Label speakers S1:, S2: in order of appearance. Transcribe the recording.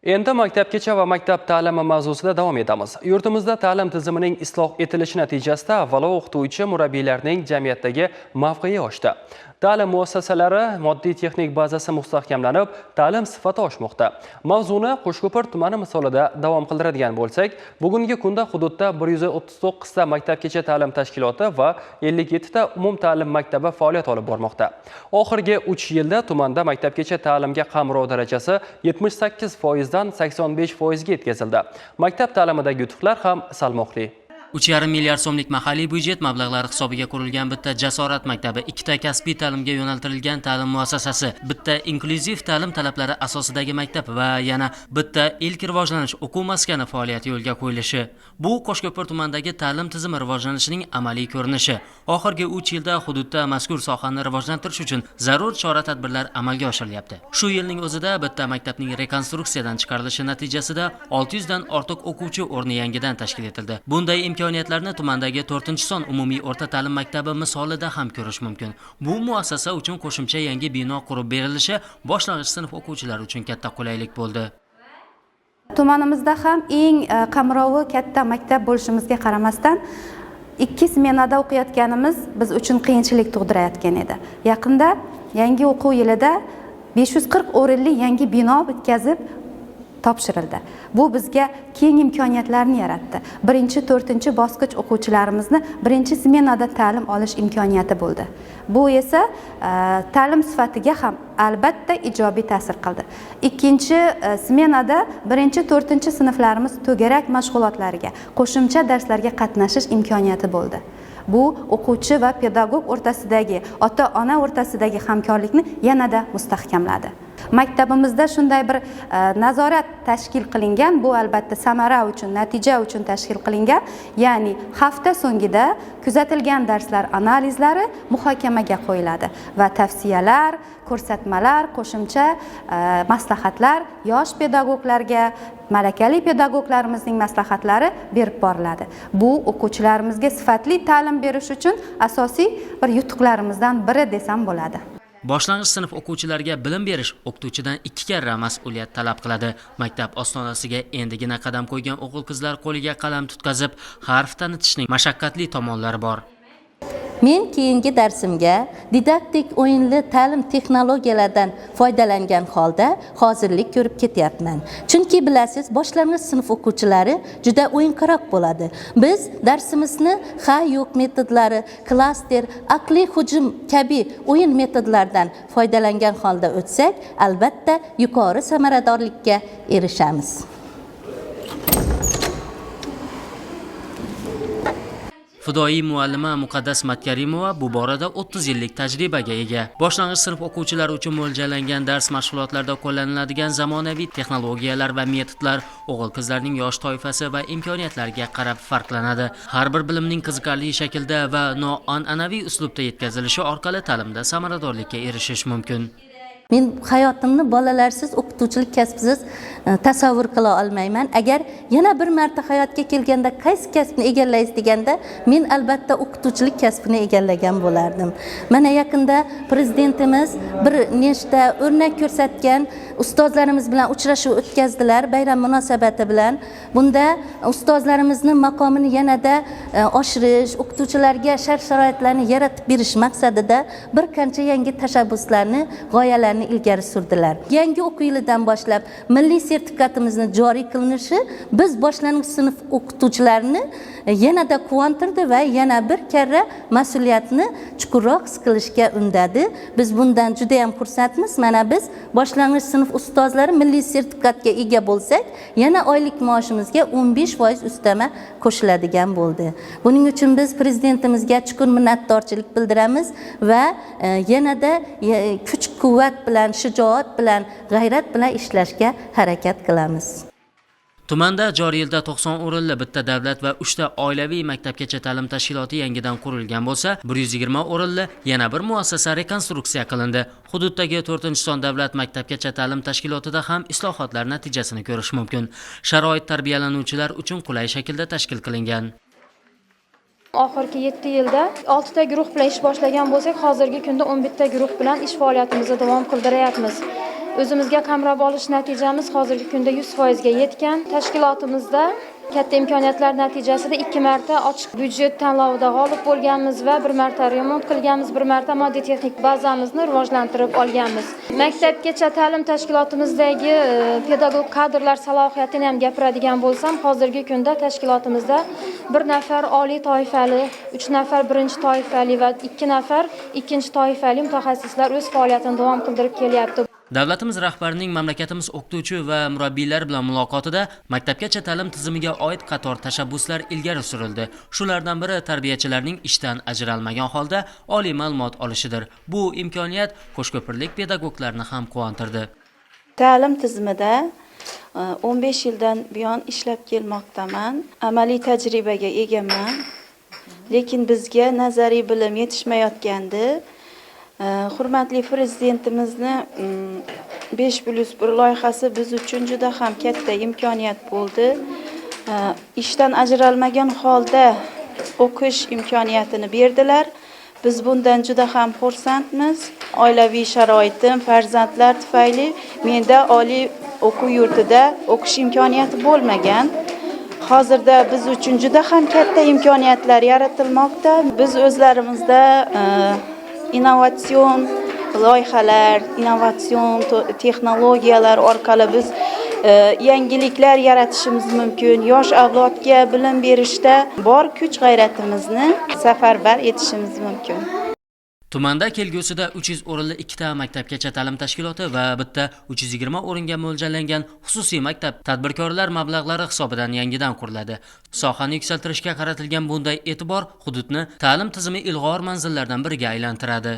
S1: Endi maktabgacha va maktab ta'limi mavzusida davom etamiz. Yurtimizda ta'lim tizimining isloh etilishi natijasida avvalo o'qituvchi murabbiylarning jamiyatdagi mavqei oshdi. Ta'lim muassasalari moddiy texnik bazasi mustahkamlanib, ta'lim sifati oshmoqda. Mavzuni Qo'shko'pir tumani misolida davom qildiradigan bo'lsak, bugungi kunda hududda 139 ta maktabgacha ta'lim tashkiloti va 57 ta umumta'lim maktabi faoliyat olib bormoqda. Oxirgi 3 yilda tumanda maktabgacha ta'limga qamrov darajasi 78% dan 85% ga yetkazildi. Maktab ta'limidagi yutuqlar ham salmoqli.
S2: 3,5 milliard so'mlik mahalliy byudjet mablag'lari hisobiga qurilgan bitta Jasorat maktabi, ikkita kasbiy ta'limga yo'naltirilgan ta'lim muassasasi, bitta inklyuziv ta'lim talablari asosidagi maktab va yana bitta ilk rivojlanish o'quv maskani faoliyati yo'lga qo'yilishi. Bu Qo'shko'pir tumanidagi ta'lim tizimi rivojlanishining amaliy ko'rinishi. Oxirgi 3 yilda hududda mazkur sohani rivojlantirish uchun zarur chora-tadbirlar amalga oshirilyapti. Shu yilning o'zida bitta maktabning rekonstruksiyadan chiqarilishi natijasida 600 dan ortiq o'quvchi o'rni yangidan tashkil etildi. Bunday imkoniyatlarni tumandagi 4-son umumiy o'rta ta'lim maktabi misolida ham ko'rish mumkin. Bu muassasa uchun qo'shimcha yangi bino qurib berilishi boshlang'ich sinf o'quvchilari uchun katta qulaylik bo'ldi.
S3: Tumanimizda ham eng qamrovi katta maktab bo'lishimizga qaramasdan 2 smenada o'qiyotganimiz biz uchun qiyinchilik tug'dirayotgan edi. Yaqinda yangi o'quv yilida 540 o'rinli yangi bino bitkazib topshirildi. Bu bizga keng imkoniyatlarni yaratdi. 1-4 bosqich o'quvchilarimizni 1 smenada ta'lim olish imkoniyati bo'ldi. Bu esa ta'lim sifatiga ham albatta ijobiy ta'sir qildi. 2 smenada 1-4 sinflarimiz to'garak mashg'ulotlariga, qo'shimcha darslarga qatnashish imkoniyati bo'ldi. Bu o'quvchi va pedagog o'rtasidagi, ota-ona o'rtasidagi hamkorlikni yanada mustahkamladi. Maktabimizda shunday bir nazorat tashkil qilingan, bu albatta samara uchun, natija uchun tashkil qilingan, ya'ni hafta so'ngida kuzatilgan darslar analizlari muhokamaga qo'yiladi va tavsiyalar, ko'rsatmalar, qo'shimcha maslahatlar yosh pedagoglarga, malakali pedagoglarimizning maslahatlari berib boriladi. Bu o'quvchilarimizga sifatli ta'lim berish uchun asosiy bir yutuqlarimizdan biri desam bo'ladi.
S2: Boshlang'ich sinf o'quvchilariga bilim berish o'qituvchidan 2 karra mas'uliyat talab qiladi. Maktab ostonasiga endigina qadam qo'ygan o'g'il-qizlar qo'liga qalam tutqazib, harf tanitishning mashaqqatli tomonlari bor.
S4: Men keyingi darsimga didaktik o'yinli ta'lim texnologiyalaridan foydalangan holda hozirlik ko'rib ketyapman. Chunki bilasiz, boshlang'ich sinf o'quvchilari juda o'yinqaroq bo'ladi. Biz darsimizni ha yo'q metodlari, klaster, aqliy hujum kabi o'yin metodlaridan foydalangan holda o'tsak, albatta yuqori samaradorlikka erishamiz.
S2: Fidoyi muallima Muqaddas Matkarimova bu borada 30 yillik tajribaga ega. Boshlang'ich sinf o'quvchilari uchun mo'ljallangan dars mashg'ulotlarida qo'llaniladigan zamonaviy texnologiyalar va metodlar o'g'il-qizlarning yosh toifasi va imkoniyatlariga qarab farqlanadi. Har bir bilimning qiziqarli shaklda va noan'anaviy uslubda yetkazilishi orqali ta'limda samaradorlikka erishish mumkin.
S4: Men hayotimni bolalarsiz, o'qituvchilik kasbisiz tasavvur qila olmayman. Agar yana bir marta hayotga kelganda qaysi kasbni egallaysiz deganda, men albatta o'qituvchilik kasbini egallagan bo'lardim. Mana yaqinda prezidentimiz bir nechta o'rnak ko'rsatgan ustozlarimiz bilan uchrashuv o'tkazdilar bayram munosabati bilan. Bunda ustozlarimizni maqomini yanada oshirish, o'qituvchilarga shart-sharoitlarni yaratib berish maqsadida bir qancha yangi tashabbuslarni, g'oyalarni ilgari surdilar. Yangi o'quv yilidan boshlab milliy sertifikatimizni joriy qilinishi biz boshlang'ich sinf o'qituvchilarini yanada quvontirdi va yana bir karra mas'uliyatni chuqurroq his qilishga undadi. Biz bundan juda ham xursandmiz. Mana biz boshlang'ich sinf ustozlari milliy sertifikatga ega bo'lsak, yana oylik maoshimizga 15% ustama qo'shiladigan bo'ldi. Buning uchun biz prezidentimizga chuqur minnatdorchilik bildiramiz va yanada kuch-quvvat bilan, shijoat bilan, g'ayrat bilan ishlashga harakat qilamiz.
S2: Tumanda joriy yilda 90 o'rinli bitta davlat va 3 ta oilaviy maktabgacha ta'lim tashkiloti yangidan qurilgan bo'lsa, 120 o'rinli yana bir muassasa rekonstruksiya qilindi. Hududdagi 4-son davlat maktabgacha ta'lim tashkilotida ham islohotlar natijasini ko'rish mumkin. Sharoit tarbiyalanuvchilar uchun qulay shaklda tashkil qilingan.
S5: Oxirgi 7 yilda 6 ta guruh bilan ish boshlagan bo'lsak, hozirgi kunda 11 ta guruh bilan ish faoliyatimizni davom qildiryapmiz. O'zimizga qamrab olish natijamiz hozirgi kunda 100% ga yetgan. Tashkilotimizda katta imkoniyatlar natijasida 2 marta ochiq byudjet tanlovida g'olib bo'lganmiz va 1 marta remont qilganmiz, 1 marta moddiy texnik bazamizni rivojlantirib olganmiz. Maktabgacha ta'lim tashkilotimizdagi pedagog kadrlar salohiyatini ham gapiradigan bo'lsam, hozirgi kunda tashkilotimizda 1 nafar oliy toifali, 3 nafar birinchi toifali va 2 nafar ikkinchi toifali mutaxassislar o'z faoliyatini davom qildirib kelyapti.
S2: Davlatimiz rahbarining mamlakatimiz o'qituvchi va murabbiylar bilan muloqotida maktabgacha ta'lim tizimiga oid qator tashabbuslar ilgari surildi. Shulardan biri tarbiyachilarning ishdan ajralmagan holda oliy ma'lumot olishidir. Bu imkoniyat qo'shko'pirlik pedagoglarni ham quvontirdi.
S6: Ta'lim tizimida 15 yildan buyon ishlab kelmoqdaman. Amaliy tajribaga egaman. Lekin bizga nazariy bilim yetishmayotgandi. Hurmatli prezidentimizni 5+1 loyihasi biz uchun juda ham katta imkoniyat bo'ldi. Ishdan ajralmagan holda o'qish imkoniyatini berdilar. Biz bundan juda ham xursandmiz. Oilaviy sharoitim, farzandlar tufayli menda oliy o'quv yurtida o'qish imkoniyati bo'lmagan. Hozirda biz uchun juda ham katta imkoniyatlar yaratilmoqda. Biz o'zlarimizda innovatsion loyihalar, innovatsion texnologiyalar orqali biz yangiliklar yaratishimiz mumkin. Yosh avlodga bilim berishda bor kuch-g'ayratimizni safarbar etishimiz mumkin.
S2: Tumanda kelgusida 300 o'rinli 2 ta maktabgacha ta'lim tashkiloti va bitta 320 o'ringa mo'ljallangan xususiy maktab tadbirkorlar mablag'lari hisobidan yangidan quriladi. Sohani yuksaltirishga qaratilgan bunday e'tibor hududni ta'lim tizimi ilg'or manzillardan biriga aylantiradi.